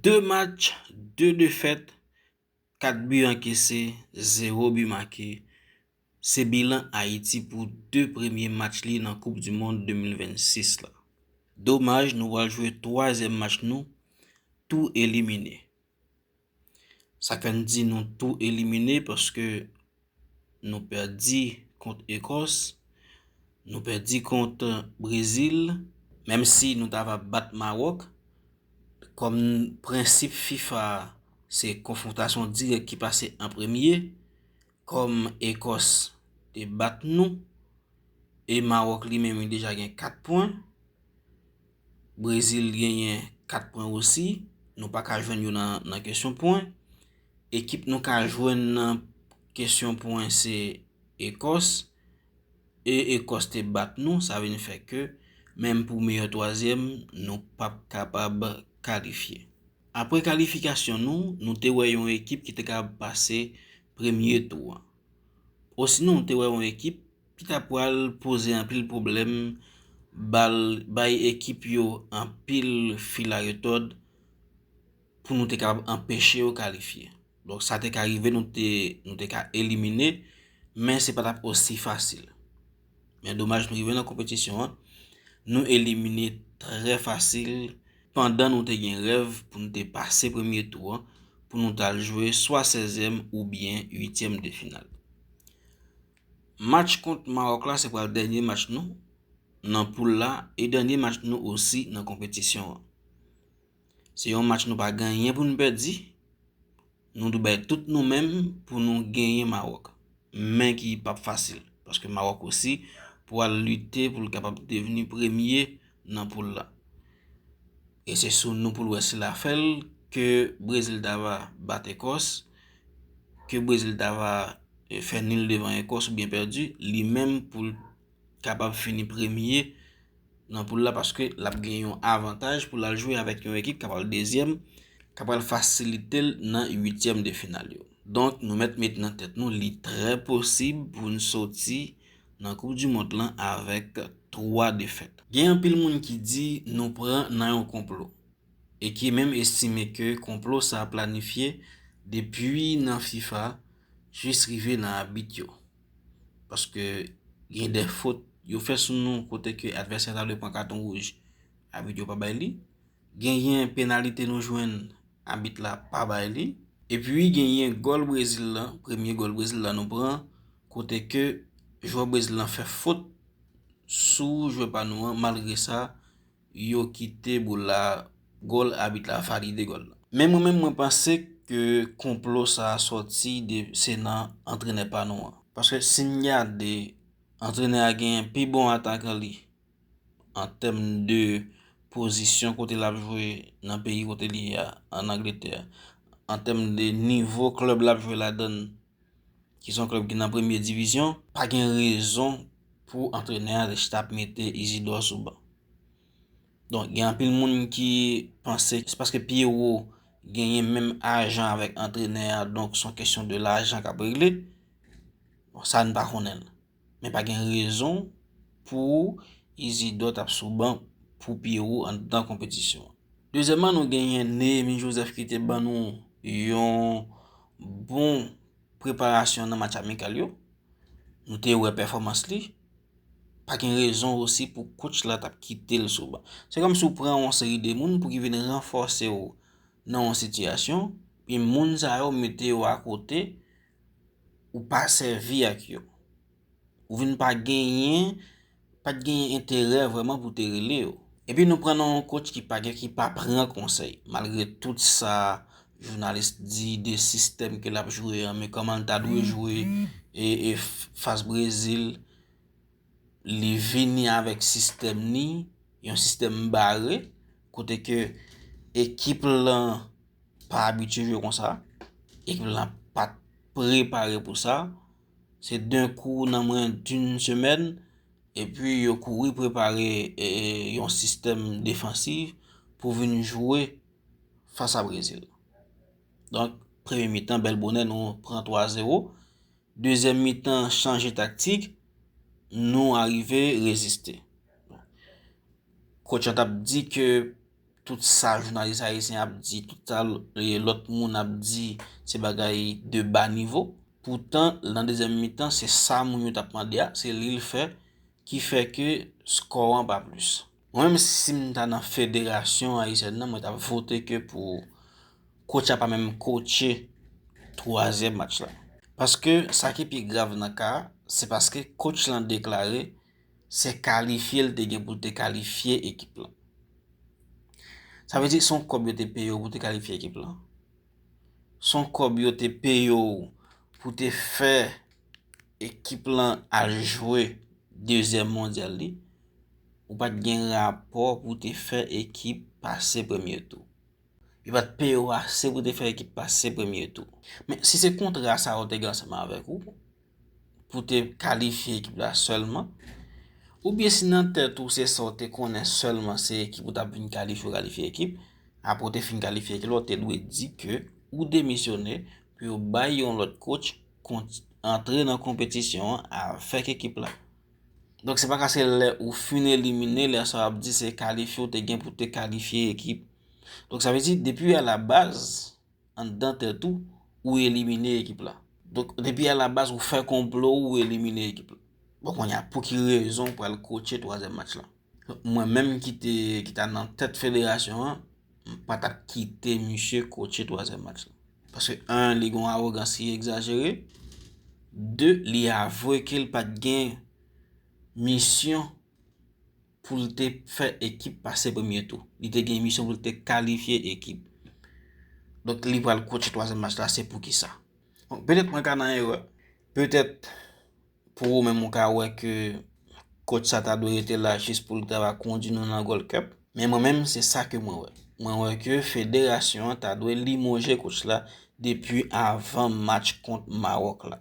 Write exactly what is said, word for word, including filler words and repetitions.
De match, de defèt, kat bi ankese, zewo bi make. Se bilan Ayiti pou de premye match li nan Koup di Mond de mil vennsis la. Domaj, nou pral jwe twazyèm match nou, tou elimine. Sa k fè n di nou tou elimine, paske nou pèdi kont Ekòs, nou pèdi kont Brezil, menm si nou t ava bat Mawòk, kòm prensip fifa se konfwontasyon dirèk ki pase an premye, kòm Ekòs te bat nou, e Mawòk li menm li deja gen kat pwen, Brezil genyen kat pwen osi, nou pa ka jwenn yo nan, nan kesyon pwen. Ekip nou ka jwenn nan kesyon pwen se Ekòs, e Ekòs te bat nou, sa vin fè ke menm pou meyè twazyèm, nou p ap kapab kalifye. Apre kalifikasyon nou, nou te wè yon ekip ki te ka pase premye tou an. Osinon, nou te wè yon ekip ki ta pral poze anpil pwoblèm, bal, bay ekip yo anpil fil a retòd pou nou te kapab anpeche yo kalifye. Donk, sa te ka rive, nou te, nou te ka elimine, men se pa t ap osi fasil. Men domaj, nou rive nan konpetisyon an, nou elimine trè fasil, pandan nou te gen rèv pou nou te pase premye tou an, pou nou t al jwe swa sèzyèm oubyen uityèm de final. Match kont Mawòk la, se pral dènye match nou nan poul la, e dènye match nou osi nan konpetisyon an. Se yon match nou pa gen anyen pou n pèdi. Nou dwe bay tout nou menm pou nou genyen Mawòk. Men ki p ap fasil, paske Mawòk osi pral lite pou l kapab devni premye nan poul la. E se sou nou pou l wè si l a fè l, ke Brezil ta va bat Ekòs, ke Brezil ta va, e, fè nil devan Ekòs oubyen pèdi, li menm pou l kapab fini premye nan poul la, paske l ap gen yon avantaj pou l al jwe avèk yon ekip k ap al dezyèm, k ap al fasilite l nan uityèm de final yo. Donk, nou mèt met nan tèt nou, li trè posib pou n soti nan Koup di Mond lan avèk twa defèt. Gen anpil moun ki di nou pran nan yon konplo, e ki menm estime ke konplo sa a planifye depi nan fifa jis rive nan abit yo. Paske gen de fot yo fè sou nou kote ke advèsè ta dwe pran katon wouj, abit yo pa bay li. Genyen penalite nou jwenn, abit la pa bay li. Epi genyen gòl Brezil la, premye gòl Brezil la nou pran, kote ke jwè Brezil la fè fot sou jwè pa nou an, malgre sa, yo kite boul la, gòl, abit la valide gòl la. Men mwen menm, mwen panse ke konplo sa a sòti de, se nan antrenè pa nou an. Paske si n gade, antrenè a genyen pi bon atakan li an tèm de pozisyon kote l ap jwe nan peyi kote li ye a, ann Angletè, an tèm de nivo klèb l ap jwe ladan l, ki se yon klèb ki nan premye divizyon, pa gen rezon pou antrenè a te chita ap mete Isidor sou ban. Donk, gen anpil moun ki panse se paske Pierrot genyen menm ajan avèk antrenè a, donk se yon kesyon de lajan k ap regle. Bon, sa n pa konnen l. Men pa gen rezon pou Isidor t ap sou ban pou Pierrot anndan konpetisyon an. Dezyèmman, nou genyen Néhémy Joseph ki te ban nou yon bon preparasyon nan match amikal yo. Nou te wè pèfòmans li. Pa gen rezon osi pou coach la t ap kite l sou ban. Se kòmsi w pran yon seri de moun pou ki vin ranfòse w nan yon sitiyasyon, pi moun sa yo mete yo akote, ou pa sèvi ak yo. Ou vin pa genyen, pa t genyen enterè vrèman pou te rele yo. Epi nou pran nan yon coach ki pa gen, ki pa pran konsèy. Malgre tout sa jounalis di de sistèm ke l ap jwe an, men kòman l ta dwe jwe e, e f-, fas Brezil, li vini avèk sistèm ni, yon sistèm bare, kote ke ekip lan pa abitye jwe konsa, ekip lan pa t prepare pou sa. Se d'un coup nan mwens d'une semaine, epi yo kouri prepare, e, yon sistèm defansiv pou vin jwe fas a Brezil. Donk, premye mitan, bèl bonè, nou pran twa zewo. Dezyèm mitan, chanje taktik, nou arive reziste. Coach la t ap di ke Tout sa jounalis ayisyen ap di, tout sa l-, e, lòt moun ap di, se bagay de ba nivo. Poutan, nan dezyèm mitan, se sa moun yo t ap mande a, se li l fè, ki fè ke skò an pa plis. Mwen menm, si m ta nan federasyon ayisyèn nan, mwen t ap vote ke pou coach la pa menm coache twazyèm match la. Paske sa ki pi grav nan ka a, se paske coach lan deklare se kalifye l te gen pou l te kalifye ekip lan. Sa vle di se yon kòb yo te peye w pou te kalifye ekip lan. Se yon kòb yo te peye w pou te fè ekip lan al jwe dezyèm mondyal li. Ou pa t gen rapò pou te fè ekip pase premye tou. Yo pa t peye w ase pou te fè ekip pase premye tou. Men si se kontra sa yo te gen ansanm avèk ou, pou te kalifye ekip la sèlman, oubyen si nan tèt ou se sa w te konnen sèlman se ekip ou t ap vin kalifye, w kalifye ekip, apre w te fin kalifye ekip la, w te dwe di ke ou demisyone pou yo bay yon lòt coach kont-, antre nan konpetisyon an avèk ekip la. Donk se pa ka se lè ou fin elimine, lè sa w ap di se kalifye ou te gen pou te kalifye ekip. Donk sa vle di depi alabaz, anndan tèt ou, ou elimine ekip la. Donk depi alabaz ou fè konplo ou elimine ekip la. Bon, kounye a pou ki rezon ou pral coache twazyèm match la? Mwen menm ki te, ki ta nan tèt federasyon an, m pa t ap kite misye coache twazyèm match la. Paske en, li gen yon awogans ki egzajere. De, li avwe ke l pa t gen misyon pou l te fè ekip pase premye tou. Li te gen misyon pou l te kalifye ekip. Donk li pral coache twazyèm match la, se poukisa? Bon, petèt mwen ka nan erè. Petèt pou ou menm ou ka wè ke coach sa ta dwe rete la jis pou l ta va kondui nou nan Gold Cup. Men mwen menm se sa ke mwen wè. Mwen wè ke federasyon an ta dwe limoje coach la depi avan match kont Mawòk la.